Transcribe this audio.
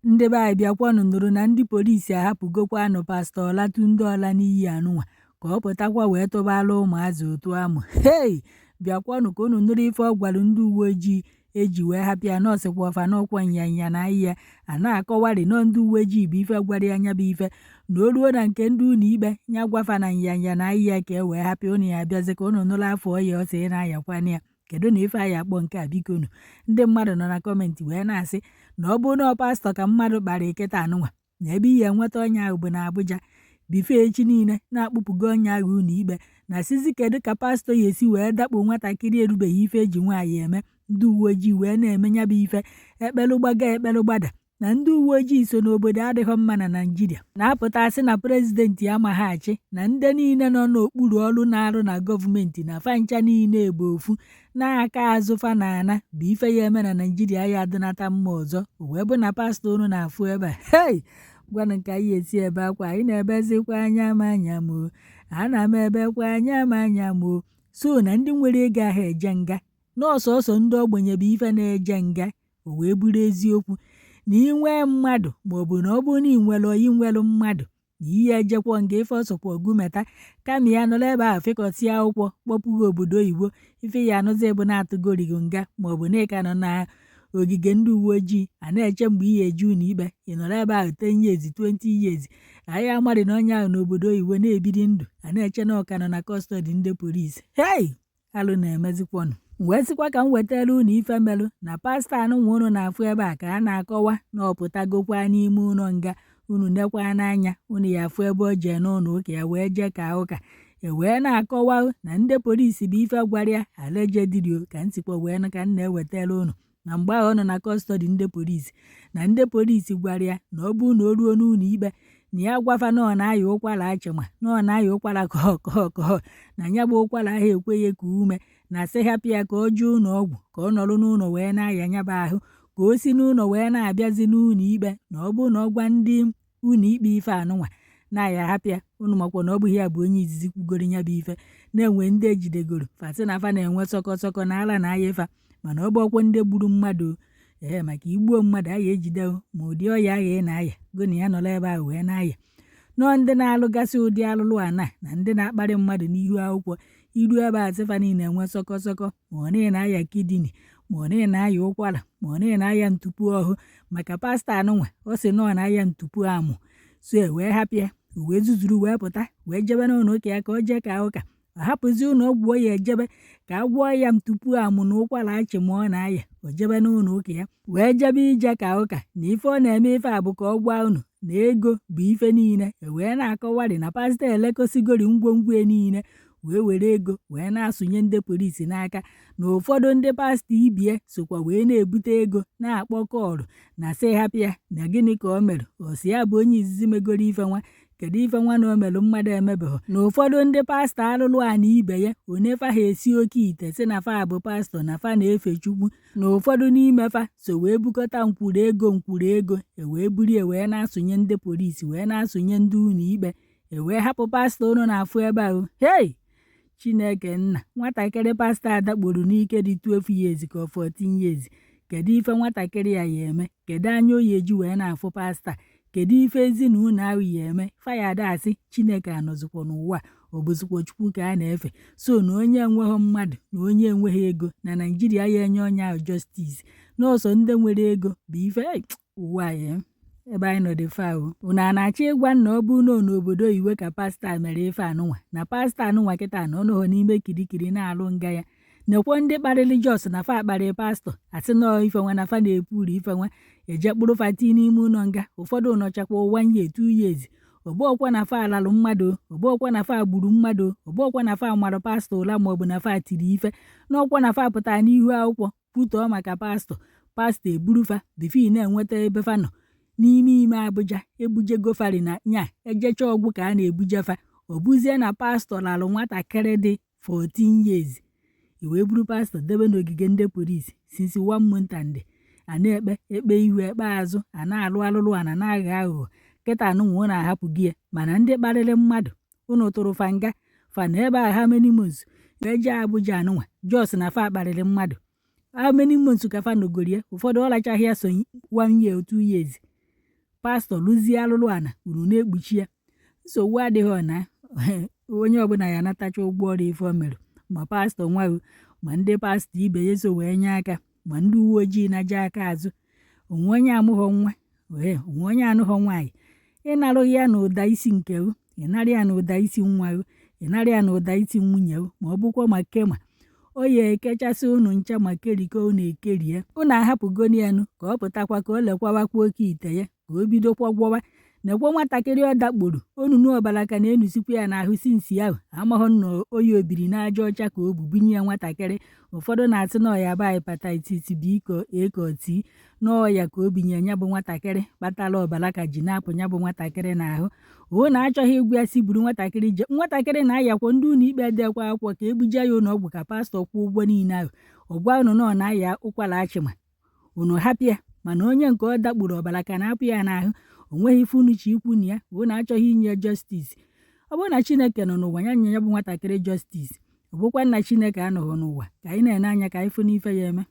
Ndị be anyị, bịakwanụ nụrụ na ndị polisi ahapụgokwanụ Pastọ Olatunde Olaniyi anụnwa ka ọ pụtakwa wee tụbara ụmụazị ụtụ amụ. Hei, bịakwanụ ka unu nụrụ ife ọ gwara ndị uwe ojii eji wee hapụ ya, na ọ sịkwa fa n'ọkwa nyanya na ahịa a na-akọwarị nọ ndị uwe ojii bụ ife gwara ya nya bụ ife na o ruo na nke ndị ụlọ ikpe, ya gwa fa na nyanya na ahịa ka e wee hapụ unu. Ya abịazi ka unu nụrụ afọ ọya ọ sị ị na-ayakwana ya. Kedu na ife anyị akpọ nke a? Bikonu, ndị mmadụ nọ na comment wee na-asị na ọ bụrụ na ọ pastọ ka mmadụ kpara kịta anụnwa, na ebe ihe enweta onye ahụ bụ na Abuja before echi niile na-akpụpụgo onye ahụ ụlọ ikpe, na sizi kedu ka pastọ ya esi wee dakpo nwatakịrị erubeghị ife eji nwaanyị eme. Ndị uwe ojii wee na-eme ya bụ ife ekpelụ gbaga ekpelụ gbada, na ndị uwe ojii so n'obodo adịghị mma na Naịjirịa na-apụta asị na prezidenti amaghị achị, na ndị niile nọ n'okpuru ọrụ na-arụ na gọọmenti na fa ncha niile bụ ofu na-aka azụ fa na ana bụ ife ya eme na Naịjirịa ya adịnata mma ọzọ. O wee bụ na pastọ unu na-afụ ebe a, hei, gwanụ ka anyị esi ebe akwa anyị na-ebezikwa anya m anya m o, ana m ebekwa anya m anya m o. So na ndị nwere ego ahụ eje nga, n'ọsọsọ ndị ogbenye bụ ife na-eje nga. O wee bụrụ eziokwu na ị nwee mmadụ, maọbụ na ọ bụrụ na ị nwere oyi nwere mmadụ, na ihe ejekwa nga ife ọsọkwa ọgụmeta, kama ya nọrọ ebe ahụ fịkọsịa akwụkwọ kpọpụghị obodo oyibo, ife ya anụzi bụ na-atụgorighị nga, maọbụ na ị ka nọ na ogige ndị uwe ojii a na-eche mgbe ihe eje ụlọ ikpe. Ị nọrọ ebe ahụ 10 years, 20 years, anyị amarị na onye ahụ n'obodo oyibo na-ebiri ndụ, a na-eche na ọka nọ na custody ndị polisi. Hei, alụ na-emezikwanụ. Wee sịkwa ka m wetara unu ife melụ na pastọ anụnwa unu na-afụ ebe a, ka a na-akọwa na ọ pụtagokwa n'ime ụlọ nga. Unu nekwa n'anya, unu ya afụ ebe o jee n'ụlọ ụka ya wee jee ka ụka. E wee na-akọwa na ndị polisi bụ ife gwara ya allegedly, ka m sikwa wee nụ ka m na-ewetara unu, na mgbe ahụ ọ nọ na custody ndị polisi, na ndị polisi gwara ya na ọ bụrụ na o ruo n'ụlọ ikpe, na ya gwafa na ọ na-aya ụkwara achịma, na ọ na-aya ụkwara kọọ kọọ kọọ, na ya bụ ụkwara ahụ ekweghị ka ume, na sị hapụ ya ka ọ jee ụlọ ọgwụ, ka ọ nọrọ n'ụlọ wee na-aya ya bụ ahụ, ka o si n'ụlọ wee na-abịazi n'ụlọ ikpe, na ọ bụrụ na ọ gwa ndị ụlọ ikpe ife anụnwa, na-aya hapụ ya. Unu makwa na ọ bụghị ya bụ onye izizi kwugoro ya bụ ife na-enwe ndị ejidegoro fasị na fa na-enwe sọkọ sọkọ na ala na aya ifa, mana ọ bụ ọkwọ ndị gburu mmadụ. Ee, maka igbuo mmadụ, aya ejide ma ụdị ọya agha ị na-aya go na ya nọrọ ebe ahụ wee na-aya. Nọọ ndị na-alụgasị ụdị alụlụ ana na ndị na-akparị mmadụ n'ihu akwụkwọ iru ebe a sịfa niile enwe sọkọ sọkọ, ma ọ na-aya kidney, ma ọ na-aya ụkwara, ma ọ na-aya ntupu ọhụ. Maka pastọ anụnwa, ọ sị na ọ na-aya ntupu amụ, so e wee hapụ ya, o wee zuzuru wee pụta wee jebe n'ụlọ ụka ya ka o jee ka ụka. Ọ hapụzi ụlọ ọgwụ ọ ya ejebe ka a gwọọ ya ntupu amụ na ụkwara achị ma ọ na-aya, o jebe n'ụlọ ụka ya wee jebe ije ka ụka. Na ife ọ na-eme ife a bụ ka ọ gwa unu na ego bụ ife niile. E wee na-akọwarị na pastọ elekosigori ngwongwo ya niile wee were ego wee na-asụnye ndị polisi n'aka, na ụfọdụ ndị pastọ ibie sokwa wee na-ebute ego na-akpọ call na sị hapụ ya, na gịnị ka o mere? Ọ sị ya bụ onye izizi megoro ife nwa. Kedu ife nwa na o melụ mmadụ emebeghị? Na ụfọdụ ndị pastọ alụlụ a na ibe ya onefa ha esi oke ite si na fa bụ pastọ, na fa na-efe Chukwu, na ụfọdụ n'ime fa so wee bukọta nkwuru ego nkwuru ego, e wee buru e wee na-asụnye ndị polisi, wee na-asụnye ndị ụlọ ikpe, e wee hapụ pastọ unu na-afụ ebe ahụ. Hei, Chineke nna! Nwatakịrị pastọ adakporo n'ike dị 12 years ka ọ 14 years, kedu ife nwatakịrị ya ya eme? Kedu anya o ya eji wee na-afụ pastọ? Kedu ife ezinụlọ ahụ ya eme? Fayada asị Chineke anọzikwa n'ụwa, ọ bụzikwa Chukwu ka a na-efe? So na onye enweghị mmadụ na onye enweghị ego na Naịjirịa ya enye onye ahụ justice, n'ọsọ ndị nwere ego bụ ife ụwa ya ebe anyị nọ dị fa o. Unu a na-achọ ịgwa na ọ bụ na n'obodo oyibo ka pastọ a mere ife anụnwa, na pastọ anụnwa kịta na ọnụghọ n'ime kirikiri na-alụ nga ya nekwo ndị kparịrị jos na fa akparị pastọ, asị nọọ ife nwa na fa na-epu uru ife nwa eje kpụrụ fa tii n'ime ụlọ nga. Ụfọdụ nọchakwa 1 year, 2 years. Ọbụọkwa na fa alalụ mmadụ, ọbụọkwa na fa gburu mmadụ, ọbụọkwa na fa marụ pastọ ụla, maọbụ na fa tiri ife n'ọkwa na fa pụtara n'ihu akwụkwọ kwutọọ maka pastọ. Pastọ eburufa before na-enweta ebe fa nọ n'ime ime Abuja, ebujego fari na nya ejecha ọgwụ ka a na-ebuje fa. Ọ bụzie na pastọ lalụ nwatakịrị dị 14 years, i wee buru pastọ debe n'ogige ndị polisi since one month and a na-ekpe ekpe ihu ekpe azụ, a na-alụ alụlụ ana na-aghọ aghụghọ. Kịta anụnwa unu ahapụ gị ya, mana ndị kparịrị mmadụ unu tụrụ fa nga, fa na ebe a how many months? Wee jee Abuja anụnwa jos na fa kparịrị mmadụ, how many months ka fa nọgorie? Ụfọdụ ọ lachaghị ya so 1 year, 2 years. Pastọ lụzie alụlụ ana, unu na-ekpuchi ya. Nsogbu adịghị na onye ọbụla ya anatacha ụgwọ ọrụ ife o mere, ma pastọ nwa ma ndị pastọ ibe ya so wee nye aka, ma ndị uwe ojii na-aja aka azụ. Onwe onye amụghọ nwa, ee, onwe onye anụghọ nwaanyị. Ịnarụ ya na ụda isi nke gị, ịnara ya na ụda isi nwa gị, ịnara ya na ụda isi nwunye gị, ma ọ bụkwa ma kema o ya ekechasị unu ncha ma kerikọ unu ekerie. Unu ahapụgoni enu ka ọ pụtakwa ka o lekwawakwa oke ite ya, ka o bidokwa gwọwa. Nekwa nwatakịrị ọ dakporo, onunu ọbara ka na-enusikwa ya n'ahụ sinsi ahụ. Amaghọ na oyi obiri n'aja ọcha ka o bu bunye ya nwatakịrị. Ụfọdụ na-asị na ọya bụ hepatitis B ka A ka T n'ọya ka o binye ya bụ nwatakịrị, kpatara ọbara ka ji na-apụ ya bụ nwatakịrị n'ahụ. O na achọghị ịgwa ya si buru nwatakịrị je. Nwatakịrị na-ayakwa ndị ụlọ ikpe dekwa akwụkwọ ka ebuje ya ụlọ ọgwụ ka pastọ kwụọ ụgwọ niile ahụ. Ọ gwa unu na ọ na-aya ụkwara achịma, unu hapụ ya. Mana onye nke ọ dakpuru, ọbara ka na-apụ ya n'ahụ, o nweghị ife unu chi ikwu na ya. Unu achọghị inye justice. Ọ bụrụ na Chineke nọ n'ụwa, ya nye ya bụ nwatakịrị justice. Ọ bụkwa nna Chineke anọghị n'ụwa ka anyị na-ene anya ka anyị fụ n'ife ya eme.